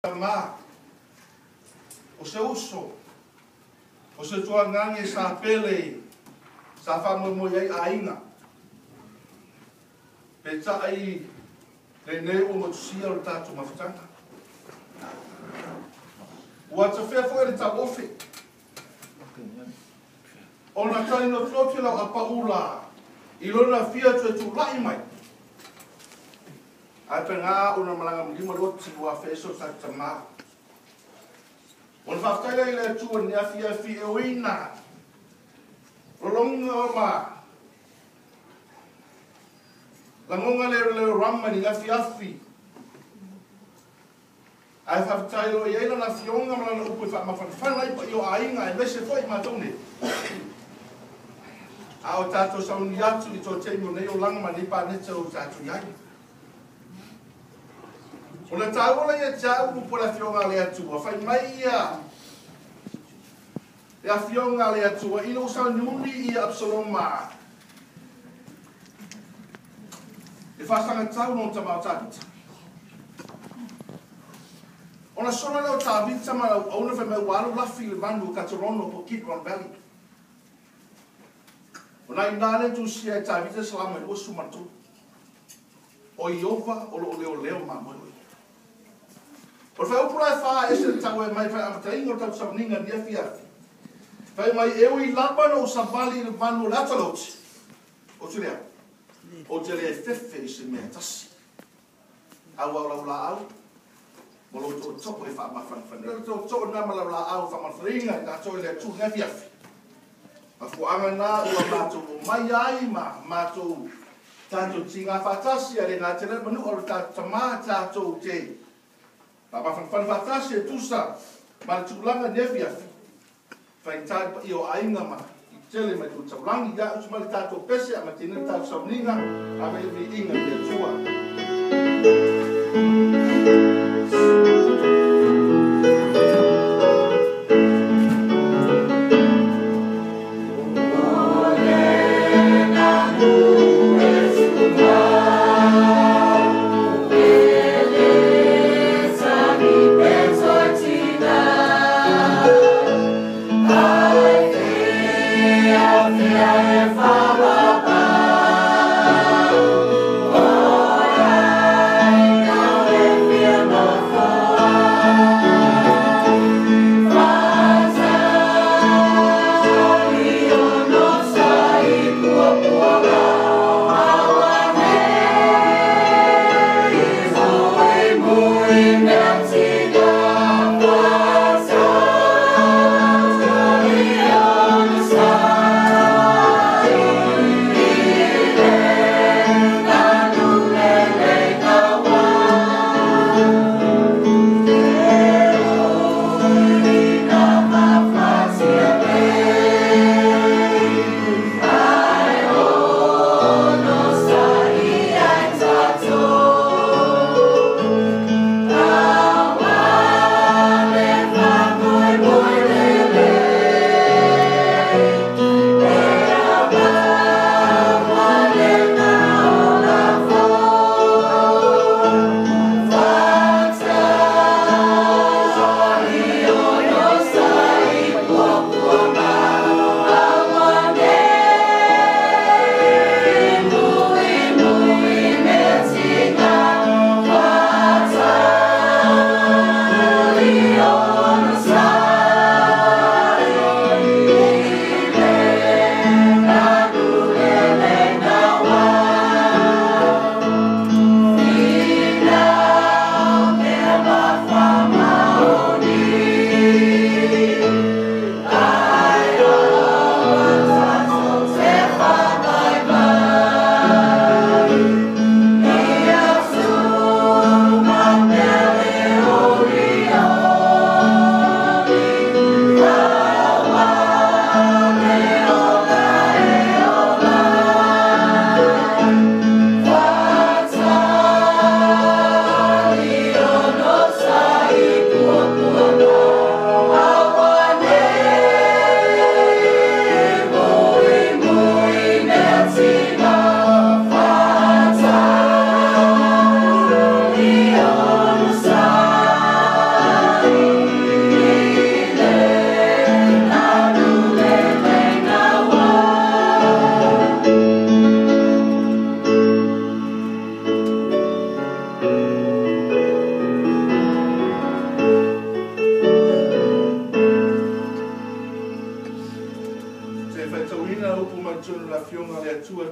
Tamā, o se uso, o se tuagage sa pele, sa faamoemoe ai aiga. Peitai lenei ua motusia o le tatou mafutaga. Ua tafea foi le tauofe, ona tali notinoti lau apaula i lona fia toe tulai mai. Ae paga ona malaga ma lima le oti ua afea o tatou tamā. Ona faafetai lea i le Atua i le afiafi e oina lologa ma lagoga le rama i le afiafi. Ae faafetai lo i ai lana afioga ma lana upu e faamafanafana ai paia o aiga aemaise foi matou nei. A o tatou sauni atu i to taimi o nei olaga ma nei paneta o tatou i ai. O le taua la ia te au upu o le afioga a le Atua, fai mai ia le afioga a le Atua ina ua sauniuni ia Absaloma e faasagatau lona tama o Tavita. Ona sola lea o Tavita ma lau auauna fai mai ua alu lafi i le vanu o Katorono po Kidron Valley. Ona ina le tusia e Tavita Salama i 23. O Iova o loo leoleo mamoe oi. O le whaupu lai wha e se tau e mai whai amatainga o tau sauniga ni afiafi. Fai mai e ui lava na o savali i le vanu o le ataloti. O te lea. O te le fefe i se mea tasi. Au au lau la au. Ma lo tō tō e wha mafanafana. Lo tō tō nā ma lau la au wha manafaringa i tātou i le atu ni afiafi. Mafuaga nā ua mātou o mai ai ma mātou tātou tinga whātasi a le ngā te manu o le tātou tamā tātou te mafanafana whātasi e tusa ma le tūlanga ni afiafi. Whai pa i o ainga ma i tele mai tū taulangi ia usu mai le tātou pese a ma tēnei tātou sauniga a me i inga i Atua. Bye.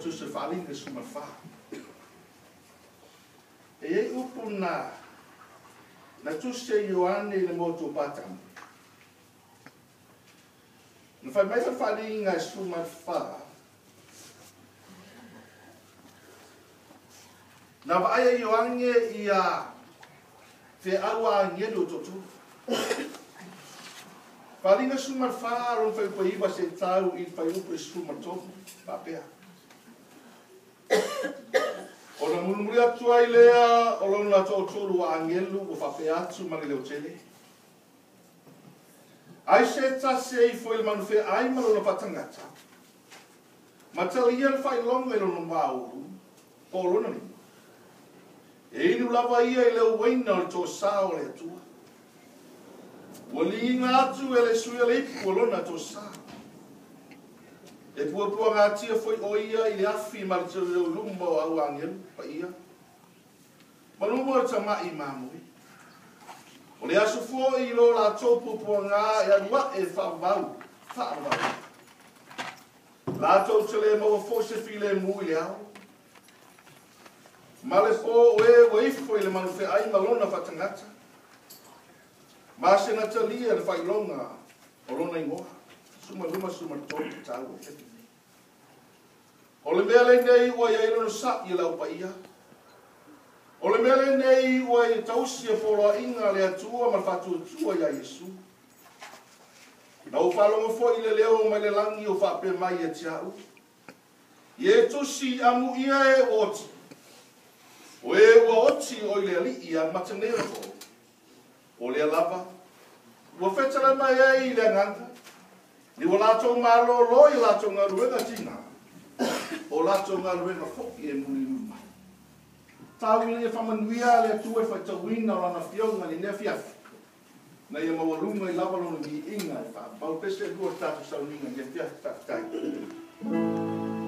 tusi o le Faaaliga 14. E i ai upu na na tusi e Ioane i le motu o Patamo. Na fai mai le Faaaliga 14, na vaai e Ioane ia feau a agelu o toatolu. Faaaliga 14, lona fuaiupu e 9 seia tau i le fuaiupu e 13, faapea. Ona mulimuli atu ai lea o lona toatolu o agelu ua faapea atu ma le leotele. Ai se tasi e ifo i le manufeai ma lona faatagata, ma talia le faailoga i lona maulu po o lona lima. E inu lava ia i le uaina o le tosa o le Atua. Ua ligiga atu e le sui o le ipu o lona tosa. E puapuagatia foi o ia i le afi ma le leoluma o au agelu paia. Ma luma o le tama'i mamoe. O le aso foi i lo latou puapuaga e alu a'e faavavau, faavavau. Latou te le maua foi se filemu i le ao. Ma le po o e ua ifo i le manufeai ma lona faatagata. Ma se na talia le faailoga o lona igoa. 15, 13 tau. O le mea lenei ua i ai lona sa'i e le aupaia. O le mea lenei ua i tausi e poloaiga le Atua ma le faatuatua ia Iesu. Na ou faalogo foi i le leo mai le lagi o faapea mai ia te a'u. Ie tusi amuia e ua oti. O e ua oti o i le Alii a mata nei o le po. O lea lava, ua fetala mai ai i le agaga, ni ua latou malōlō i latou galuega tiga, o latou galuega foi e mulimuli mai. Tau ina ia faamanuia le Atua i le faitauina o Lana Afioga i lenei afiafi, na ia maualuga i lava lona viiga e faavavau pese e lua le tatou sauniga i lenei afiafi. Faafetai.